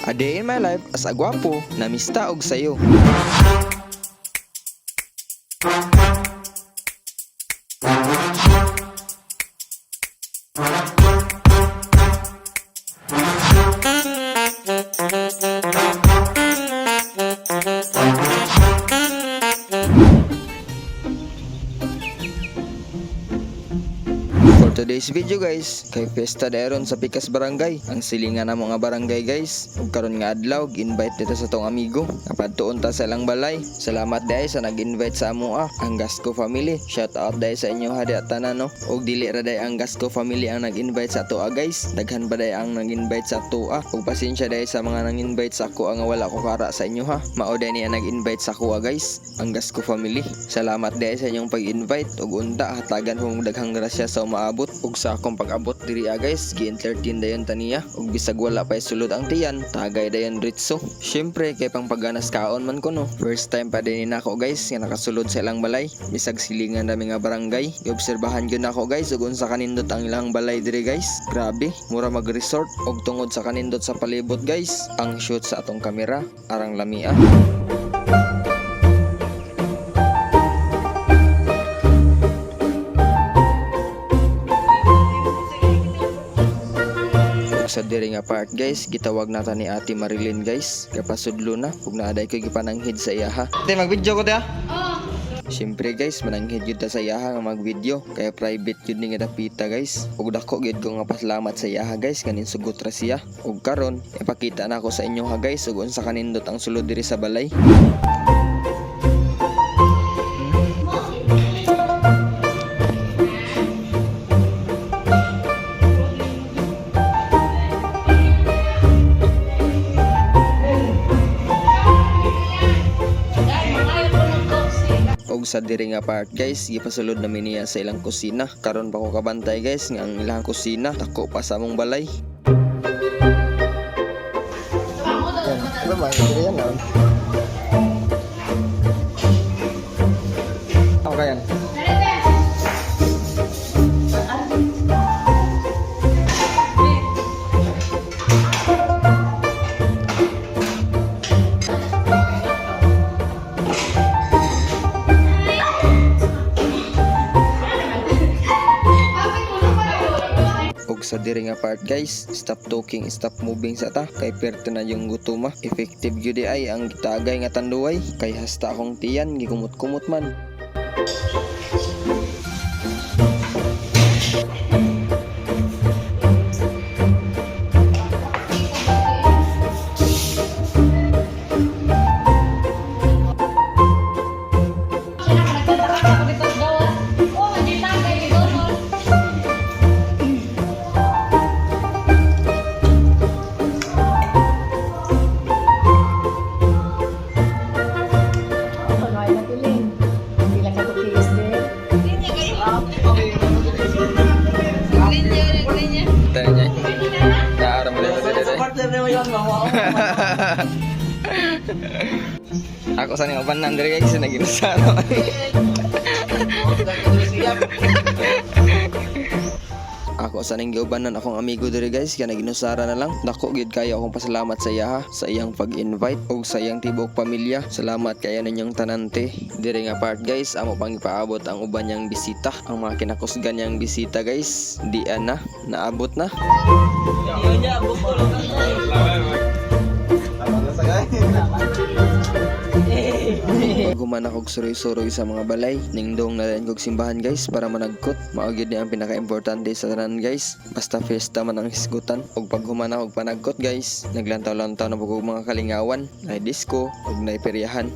A day in my life as a gwapo na mista og sayo. For today's video guys, kay Fiesta Dairon sa Pikas Barangay. Ang silingan na mga barangay guys. Ug karon nga adlaw, gi-invite dito sa tong amigo. Napadtuon ta sa ilang balay. Salamat dai sa nag-invite sa amoa, ang Gasco family. Shout out dai sa inyo hadi at tanan no. Ug dili ra dai ang Gasco family ang nag-invite sa atoa guys. Daghan pa dai ang nag-invite sa atoa. Ug pasensya dai sa mga nang-invite sa ako ang wala ko kara sa inyo ha. Mao dai ni ang nag-invite sa akoa guys, ang Gasco family. Salamat dai sa inyong pag-invite ug unta hatagan kong daghang grasya sa umaabot ug sa akong pag-abot diri ah, guys, gi-entertain dayon taniya ug bisag wala pa sulod ang tiyan, tagay dayon ritso. Syempre kay pang pagganas kaon man ko no. First time pa din nako guys nga nakasulod sa ilang balay, bisag silingan nami nga barangay. Giobserbahan gyud nako guys ug unsa kanindot ang ilang balay diri guys. Grabe, mura mag-resort og tungod sa kanindot sa palibot guys. Ang shoot sa atong kamera arang lamia. Ug sa diri nga part guys, gitawag nata ni Ate Marilyn guys. Kapasudlo na ug naaday ko gipananghid sa iya ha. Te, mag-video ko te ha. Siyempre guys, mananghid gyud ta sa iyaha nga mag-video kaya private gyud ni nga dapita guys. Ug dako gyud ko nga pasalamat sa iyaha guys nga ninsugot ra siya. Ug karon ipakita na ako sa inyo ha guys ug unsa kanindot ang sulod diri sa balay. Og sa diri nga part guys, gipasulod namin niya sa ilang kusina. Karon pa ko kabantay guys nga ang ilang kusina dako pa sa among balay. Okay yan. Og sa diri nga part guys, stop talking, stop moving sa ta kay perto na yung gutuma. Effective gyud di ay ang gitagay nga tanduay kay hasta akong tiyan gikumot-kumot man. Tayo niya. Naaram mo dito dito. Ako sa nang uban diri guys naginusaro. Ako sa ning giubanan akong amigo diri guys kaya naginusara na lang. Dako gyud kayo akong pasalamat sa iya ha, sa iyang pag-invite ug sa iyang tibuok pamilya. Salamat kayo ninyong tanante. Diri nga part guys, amo pang ipaabot ang uban niyang bisita, ang mga kinakusgan niyang bisita guys. Di na, naabot na. Guman ako og suroy-suroy sa mga balay. Ningdong na rin kog simbahan guys para managkot. Mao gyud ni ang pinaka-importante sa tanan guys. Basta fiesta man ang hisgutan. Ug pag human ako og panagkot guys, naglantaw-lantaw na pud kog mga kalingawan, nay disco ug nay peryahan.